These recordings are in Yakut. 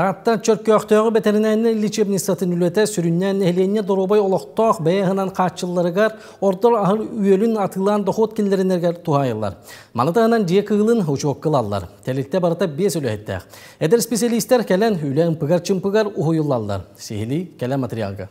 Таатта Чөркөөхтөөҕү бэтэринээринэй лечебницатын үлэтэ сүрүннээн нэһилиэнньэ доруобай олохтоох бэйэ аһынан хааччылларыгар, ордор аһын-үөлүн атыылаан дохуот киллэринэригэр туһаайыллар. Маны таһынан дьиэ кыылын учуокка ылаллар. Тэрилтэ барыта 5 үлэһиттээх. Эдэр специалистэр кэлэн үлэ ымпыгар-чымпыгар уһуйуллаллар. Сиһилии кэлэ материалга.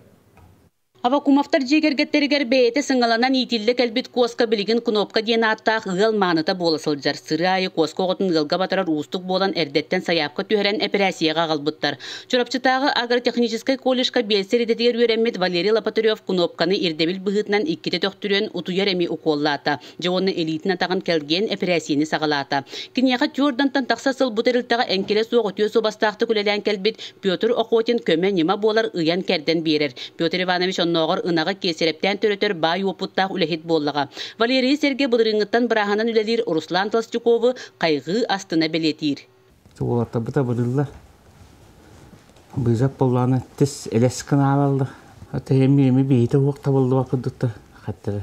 Авакумовтар дьиэ кэргэттэригэр бэйэтэ сыҥаланан иитиллэ кэлбит куоска билигин Кнопка диэн ааттаах ыал мааныта буола сылдьар. Сырыы аайы куоска оҕотун ыалга батарар уустук буолан эрдэттэн сайаапка түһэрэн эпэрээссийэҕэ аҕалбыттар. Чурапчытааҕы агротехническай колледжка биэлсэр идэтигэр үөрэммит Валерий Лопатырев Кнопканы ирдэбил быһыытынан иккитэ төхтүрүөн утуйар эми укуоллаата. Дьэ уонна илиитин-атаҕын кэлгиэн эпэрээссийэни саҕалаата. Киниэхэ түөрт тахса сыл бу тэрилтэҕэ эҥкилэ суох үтүө суобастаахтык үлэлээн кэлбит Петр Охотин көмө-ньыма буолар, ыйан-кэрдэн биэрэр. Петр Иванович оннооҕор ынаҕы киэсирэптээн төрөтөр баай уопуттаах үлэһит буоллаҕа. Валерийы сэргэ былырыыҥҥыттан бырааһынан үлэлиир Руслан Толстяковы хайҕыы астына бэлиэтиир. Уолаттарбыта бырыллар. Быызап боллаана тис элэс кынаалаллар. Эми эми биһите уох табыллыба кырдыкта хаттара.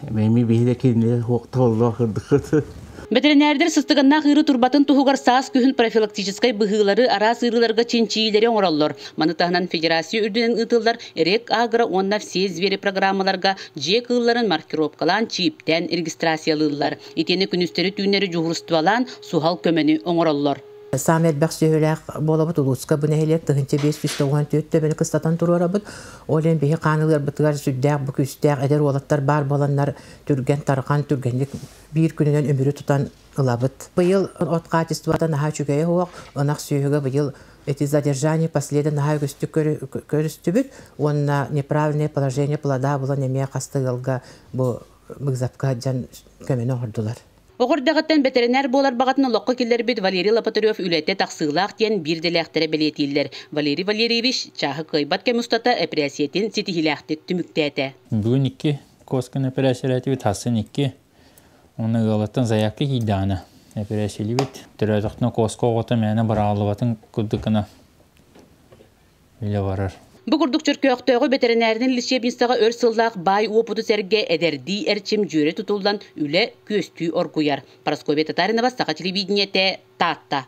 Эми биһите кинилер уох табыллыба кырдыкыт. Бэтэринээрдэр сыстыганнаах ыарыы турбатын туһугар саас-күһүн профилактическай быһыылары, араас ыарыыларга чинчийиилэри оҥороллор. Маны таһынан федерация үрдүнэн ыытыллар РЕК Агро уонна Все звери программаларга дьиэ кыылларын маркировкалаан, чииптээн регистрациялыыллар. Итиэннэ күнүстэри-түүннэри дьуһуурустубалаан суһал көмөнү оҥороллор. Саамай элбэх сүөһүлээх буолабыт улууска бу нэһилиэк 1594 төбөнү кыстатан туруорабыт. Ол иһин биһи хаанылыарбытыгар сүрдээх бу күүстээх эдэр уолаттар баар буоланнар түргэн тарҕан түргэнник биир күнүнэн үмүрү тутан ылабыт. Быйыл от хаачыстыбата наһаа үчүгэйэ суох, ынах сүөһүгэ быйыл эти задержание последа наһаа үгүстүк көрүстүбүт уонна неправильное положение плода булан эмиэ хаста ыалга бу быгзапка дьан көмөнү оҥордулар. Оҕо эрдэҕиттэн бэтэринээр буолар баҕатын олоххо киллэрбит Валерий Лопатырев үлэтэ тахсыылаах диэн биир идэлээхтэрэ бэлиэтииллэр. Валерий Валерьевич чааһы кыайбат кэм устата эпэрээссийэтин ситиһиилээхтик түмүктээтэ. Бүгүн икки куосканы эпэрээссийэлээтибит, сарсын икки. Уонна ыалыттан заявка киирдэҕинэ эпэрээссийэлиибит. Төрөөтөхтүнэ куоска оҕото мээнэ быраҕыллыбатын курдук гына үлэ барар. Бу курдук Чөркөөхтөөҕү бэтэринээринэй лечебницаҕа өр сыллаах баай уопуту сэргэ эдэрдии эрчим дьүөрэ тутуллан үлэ күөстүү оргуйар. Парасковья Татаринова, Саха телевидениетэ, Таатта.